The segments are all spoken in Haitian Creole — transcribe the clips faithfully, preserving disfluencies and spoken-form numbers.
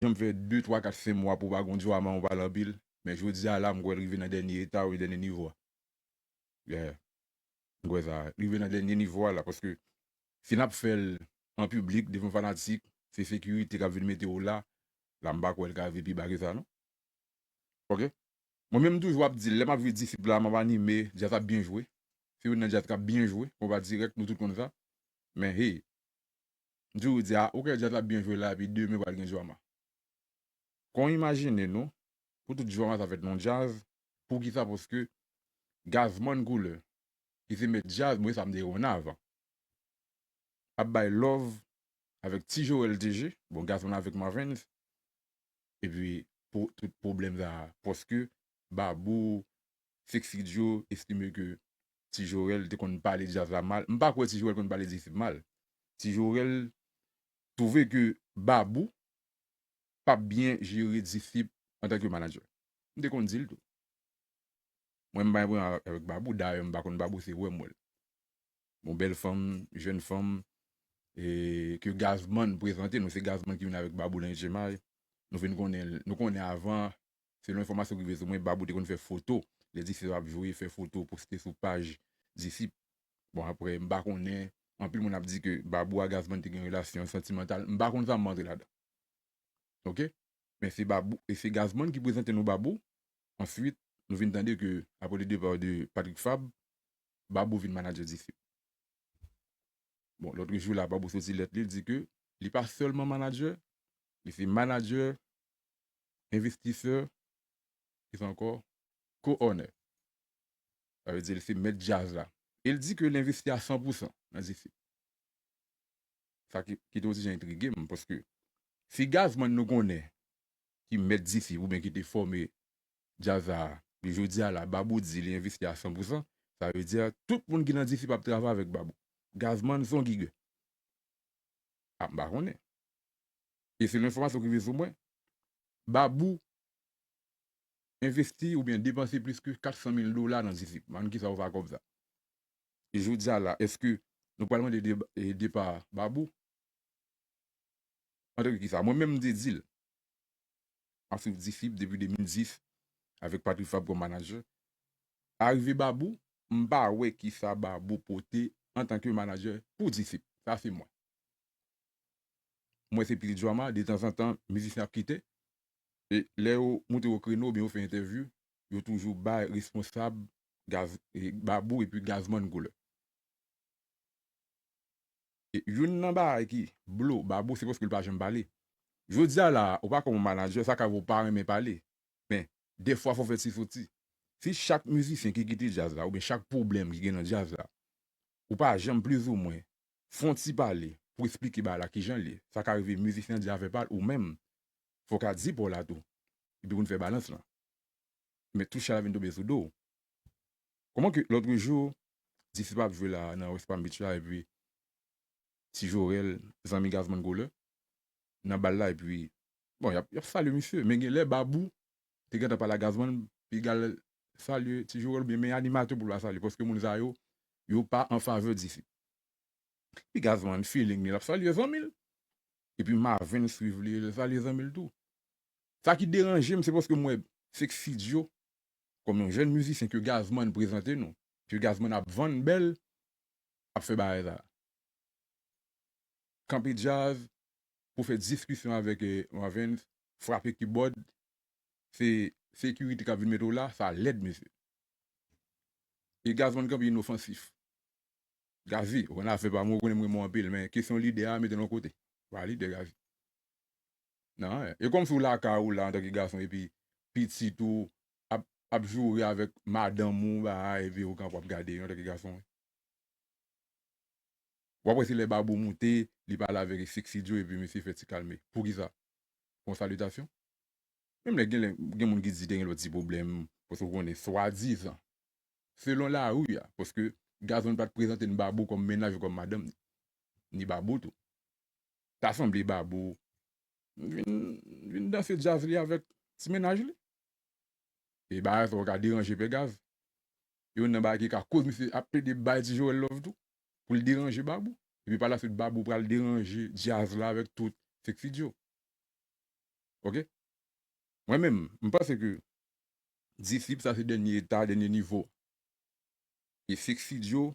janm fè de, twa, kat, senk mwa pou w pa gen yon djwama, ou pale anpil. Men jodi a la, m kwè l rive nan dènye eta, wi, dènye nivo a. Yeah. M kwè sa. Rive nan dènye nivo a la, paske si n ap fè l an piblik, devan fanatik, se sekirite k ap vin mete w la, la m pa kwè l ka rive pi ba ke sa, non. Ok? Mwen menm, m toujou ap di l, lè m ap jwe Disip la, m ap anime, djaz ap byen jwe. Se youn nan djaz k ap byen jwe, konpa dirèk, nou tout konn sa. Men, hey, m toujou di, a, ok, djaz ap byen jwe la, epi demen pral gen djwama. Kon imajine nou, pou tout djwama sa fèt nan djaz, poukisa? Paske Gazman Koulè, ki se mèt djaz, mwen sa m te konnen avan, ap bay love avèk Ti Joel T G, bon, Gazman avèk Marvens, epi pou tout pwoblèm sa, paske Babou, Sexy Joe estime ke Ti Joel te konn pale djaz la mal. M pa kwè Ti Joel konn pale Disip mal. Ti Joel twouve ke Babou p ap byen jere Disip antanke manadjè. M te konn di l tou. Mwen, m pa gen pwoblèm avèk Babou, dayè m pa konn Babou, se wè m wè l. Bon, bèl fanm, jèn fanm, e, ke Gazman prezante nou, se Gazman ki vin avèk Babou nan H M I. Nou vin konnen, nou konnen avan, selon enfòmasyon ki rive sou mwen, Babou te konn fè foto. Lè Disip ap jwe, fè foto, poste sou paj Disip. Bon, apre, m pa konnen, anpil moun ap di ke Babou a Gazman te gen relasyon santimantal. M pa konn sa, m antre ladan. Ok? Men se Babou, e se Gazman ki prezante nou Babou. Answit, nou vin tande ke, apre le départ de Patrick Fabre, Babou vin manadjè Disip. Bon, lòt jou la, Babou soti lèt li, li di ke li pa sèlman manadjè, li se manadjè, envestisè, ki sa ankò? Co-owner. Sa vle di li se mèt djaz la. E l di ke l envesti a san pou san nan Disip. Sa ki, ki te yon ti jan entrige m, paske si Gazman nou konnen ki mèt Disip oubyen ki te fòme djaz la, men jodi a la, Babou di li envesti a san pou san, sa vle di tout moun ki nan Disip ap travay avèk Babou. Gazman se yon gigè. A, m pa konnen. E selon enfòmasyon ki rive sou mwen, Babou envesti oubyen depanse plis ke kat san mil dola nan Disip. M pa konn kisa yo fè ak kòb sa. E jodi a la, èske nou pral mande de, e, depa Babou? Antanke kisa? Mwen menm, m te di l, m ap swiv Disip depi de mil dis avèk Patrick Fabre kòm manadjè. Arive Babou, m pa wè kisa Babou pote antanke manadjè pou Disip. Sa se mwen. Mwen se pitit djwama, detanzantan, mizisyen ap kite. E lè yo moute yo kreno oubyen yo fè entèvyou, yo toujou bay responsab Gaz, e, Babou epi Gazman Koulè. E youn nan bagay ki blo Babou, se paske l pa janm pale. Jodi a la, ou pa kòm yon manadjè, sa ka rive w pa renmen pale. Men, dèfwa fò w fè ti soti. Si chak mizisyen ki kite djaz la, oubyen chak pwoblèm ki gen nan djaz la, ou pa janm plizoumwen fè yon ti pale pou eksplike bagay la kijan l ye, sa ka rive mizisyen an di afè pa l, ou menm, fò w ka di pa w la tou. Epi pou n fè balans lan. Men tou chay la vin tonbe sou do w. Kòman ke lòt jou, Disip ap jwe la nan West Palm Beach la, epi Ti Jorèl, zanmi Gazman Koulè, nan bal la, epi, bon, y ap, y ap salye misye, men gen lè Babou te gentan pale a Gazman, piga l salye Ti Jorèl, oubyen men animatè pou l pa salye, paske moun sa yo, yo pa an favè Disip. Epi Gazman feeling li, l ap salye zanmi l. Epi Marvens swiv li, l salye zanmi l tou. Sa ki deranje m, se paske m wè Sexy Joe, kòm yon jèn mizisyen ke Gazman prezante nou, ke Gazman ap vann bèl, ap fè bagay sa. Kanpe djaz pou fè diskisyon avèk, eh, Marvens, frape kibòd, se sekirite k ap vin mete w la, sa lèd, mesye. E Gazman kanpe inofansif. Gazi, ou konn afè pa m, ou konnen m renmen w anpil, men kesyon lidè a, mete l yon kote. Pa lidè, Gazi. Non, e kòmsi w lakay ou la antanke gason, epi pitit ou ap, ap joure avèk madanm ou, bagay, epi ou kanpe w ap gade yo antanke gason. W ap wè se lè Babou moute, li pale avèk Sexy Joe, epi misye fè ti kalme. Poukisa? Pou yon salitasyon? Menm lè gen lè, gen moun ki di te gen lòt ti pwoblèm, paske w konnen, swadizan, selon lari a, paske Gazman pa t prezante n Babou kòm mennaj ou kòm madanm ni, ni Babou tou. Ta sanble Babou vin, vin danse djaz li avèk ti mennaj li. E bagay sa yo ka deranje Pè Gaz. E youn nan bagay ki ka koz misye ap plede bay Ti Jorèl love tou, pou l deranje Babou. Epi pa la swit, Babou pral deranje djaz la avèk tout Sexy Joe. Ok? Mwen menm, m panse ke Disip sa se dènye eta, dènye nivo. E Sexy Joe,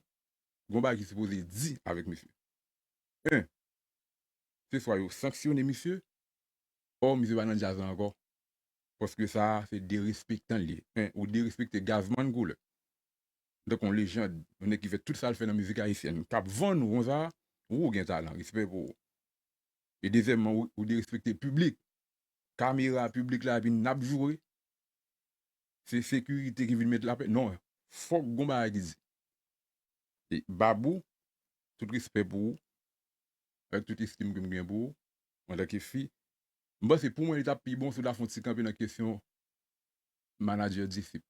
gon bagay ki sipoze di avèk misye. En, se swa yo sanksyone misye, o misye pa nan djaz la ankò. Paske sa a se derespektan l ye. En, ou derespekte Gazman Koulè. Tankou yon lejand, yon nèg ki fè tout sa l fè nan mizik ayisyèn, k ap vann ou konsa, ou gen talan, respè pou ou. E dezyèmman, ou, ou derespekte piblik. Kamera piblik la, epi n ap joure. Se sekirite ki vin met lapè. Non, fòk gon bagay ki di. E Babou, tout respè pou ou, avèk tout estim ke m gen pou ou, antanke fi, m panse pou mwen li t ap pi bon si w ta fè yon ti kanpe nan kesyon manadjè Disip.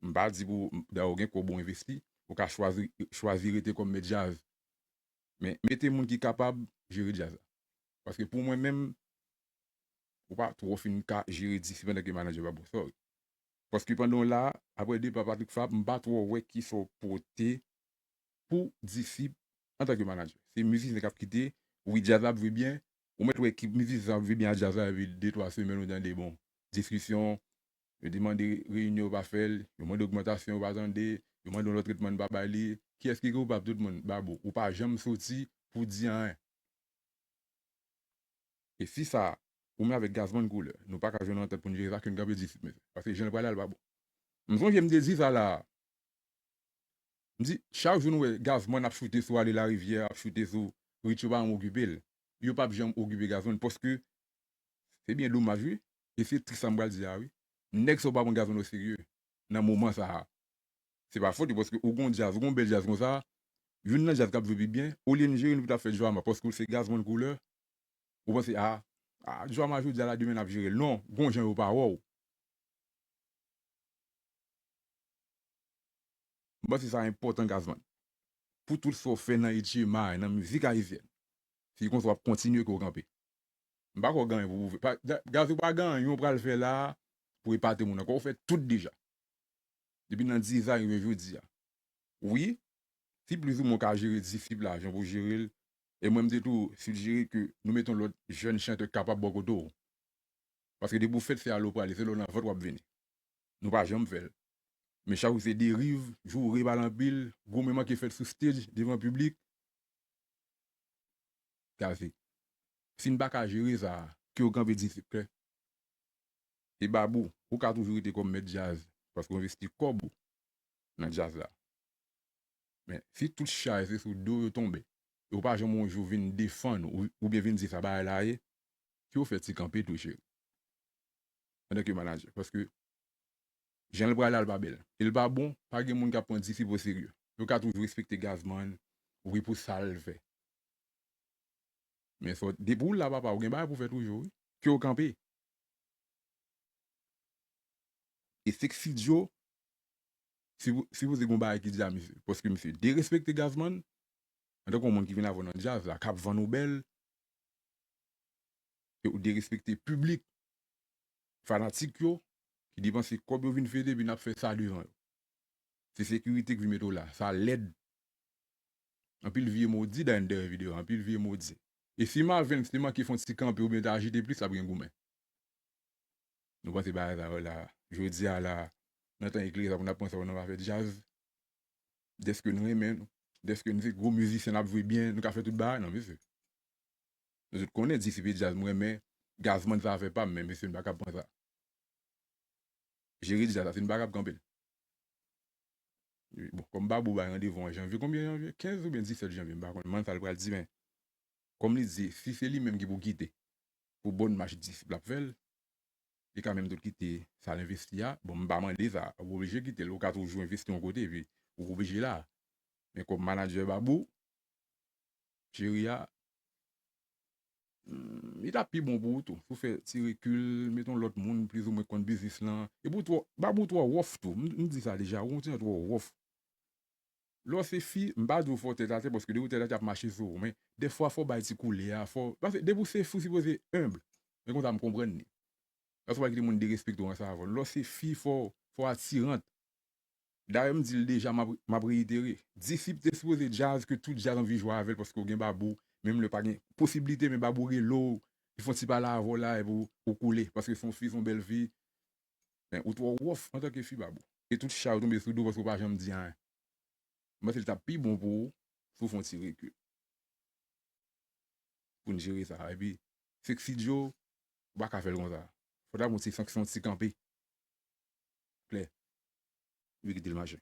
M pa di pou, dayè w gen kòb ou envesti, ou ka chwazi, chwazi rete kòm mèt djaz. Men mete moun ki kapab jere djaz la. Paske pou mwen menm, ou pa twò fin ka jere Disip antanke manadjè Babou, sorry. Paske pandan w la, apre depa Patrick Fab, m pa twò wè kisa w pote pou Disip antanke manadjè. Se mizisyen k ap kite, wi, djaz la ap jwe byen, ou mèt wè ekip mizisyen sa ap jwe byen a djaz la, epi de twa semèn ou tande, bon, diskisyon, yo demande reyinyon, yo pa fè l, yo mande ogmantasyon, yo pa tande, yo mande yon lòt tretman, n pa bay li. Kiyès ki koupab? Tout moun, Babou. Ou pa janm soti pou di anyen. E fi sa, ou menm avèk Gazman Koulè, nou pa ka jwenn yon antant pou n jere sa, ke n kanpe Disip, mesye. Paske jan l prale a, l pa bon. M sonje m te di sa la. M di, chak jou nou wè Gazman ap choute sou Ale Larivyè, ap choute sou Rich, yo pa janm okipe l. Yo p ap janm okipe Gazman, paske se byen domaj, wi. E se tris sa m pral di a, wi. Nèg sa yo pa pran Gazman oserye nan moman sa a. Se pa fòt yo, paske ou gon djaz, ou gon bèl djaz konsa, youn nan djaz k ap jwe pi byen, olye n jere l, nou ta fè drama, paske w se Gazman Koulè, ou panse, a, a, drama jodi a la, demen n ap jere l. Non, gon jan yo pa wè w. M panse sa enpòtan, Gazman. Pou tout sa w fè nan H M I, nan mizik ayisyèn, si konsa w ap kontinye, ke w kanpe. M pa kwè w gen anyen pou pwouve. Pa, Ga-, Gazou, pa gen anyen w pral fè la pou epate moun ankò. Ou fè tout deja. Depi nan diz an rive jodi a. Wi, si plizoumwen w ka jere Disip la, jan pou jere l, e mwen m te tou sijere ke nou mete yon lòt jèn chantè k kapab bò kote w. Paske depi w fèt se ale w prale, se lè w nan vant w ap vini. Nou pa janm fè l. Men chak jou se deriv, joure pale anpil, goumen manke fèt sou stage, devan piblik. Gazé. Si n pa ka jere sa, ke w kanpe Disip, klè. E Babou, ou ka toujou rete kòm mèt djaz, paske w envesti kòb ou nan djaz la. Men, si tout chay se sou do yo tonbe, e w pa janm yon jou vin defann ou, oubyen vin di sa bagay la ye, ke w fè ti kanpe tou, cheri. Antanke manadjè, paske jan l prale a, l pa bèl. E l pa bon, pa gen moun k ap pran Disip oserye. Yo ka toujou respekte Gazman, wi, pou sa l fè. Men sòt, depi w la, papa, ou gen bagay pou fè toujou, wi. Ke w kanpe. E Sexy Joe, sipo-, sipoze gen yon bagay ki di a misye. Paske misye derespekte Gazman, antanke yon moun ki vin avè w nan djaz la, k ap vann ou bèl, ke ou derespekte piblik, fanatik yo, ki depanse kòb yo vin fete, epi n ap fè sa devan yo. Se sekirite k vin mete w la. Sa lèd. Anpil vye mo di, dayè, dèyè videyo a, anpil vye mo di. E si Mavens te manke fè yon ti kanpe oubyen te ajite plis, l ap gen goumen. Nou panse bagay sa yo la, jodi a la, nan tan eklere sa pou n ap pran sa yo nan afè djaz, dèske n renmen nou, dèske n se gwo mizisyen, n ap jwe byen, nou ka fè tout bagay, non, mesye. Nou tout konnen Disip e djaz m renmen, Gazman sa afè pa m, men mesye, n pa kab pran sa. Jere djaz la, si n pa kab kanpe l. Bon, kòm Babou bay randevou an janvye, konbyen janvye? Kenz oubyen disèt janvye, m pa konn. Mann sa l pral di, men kòm li di, si se li menm ki pou kite pou bòn mach Disip l ap fè l, li ka menm tou kite sa l envesti a. Bon, m pa mande sa, ou oblije kite l, ou ka toujou envesti yon kote, epi ou oblije la. Men kòm manadjè Babou, cheri a, mm, li t ap pi bon pou ou tou. Si w fè ti rekil, mete yon lòt moun plizoumwen konn biznis lan. Epi w twò, Babou twò wòf tou. M, m di sa deja, ou kontinye twò wòf. Lè w se fi, m pa di w fò w tèt atè, paske depi w tèt atè, y ap mache sou ou. Men, dèfwa, fò w bay ti koulè a, fò, paske depi w se fi, w sipoze enb. Men konsa, m konprann li. Paske w pa kite moun derespekte w ansanm avè w. Lè w se fi, fò, fò w atirant. Dayè, m di l deja, m ap, m ap reyitere. Disip te sipoze djaz ke tout djaz anvi jwe avè l, paske w gen Babou, menm lè pa gen posiblite, men Babou rele w, Li fè yon ti pale avè w la, epi ou, ou koule, paske se yon fi, se yon bèl fi. Men ou twò wòf antanke fi, babou. E tout chay yo tonbe sou do w paske w pa janm di anyen. Mwen panse li t ap pi bon pou ou si w fè yon ti rekil. Pou n jere sa. Epi, Sexy Joe, ou pa ka fè l konsa. Fò ta gon ti sanksyon, ti kanpe. Klè. Epi kite l mache.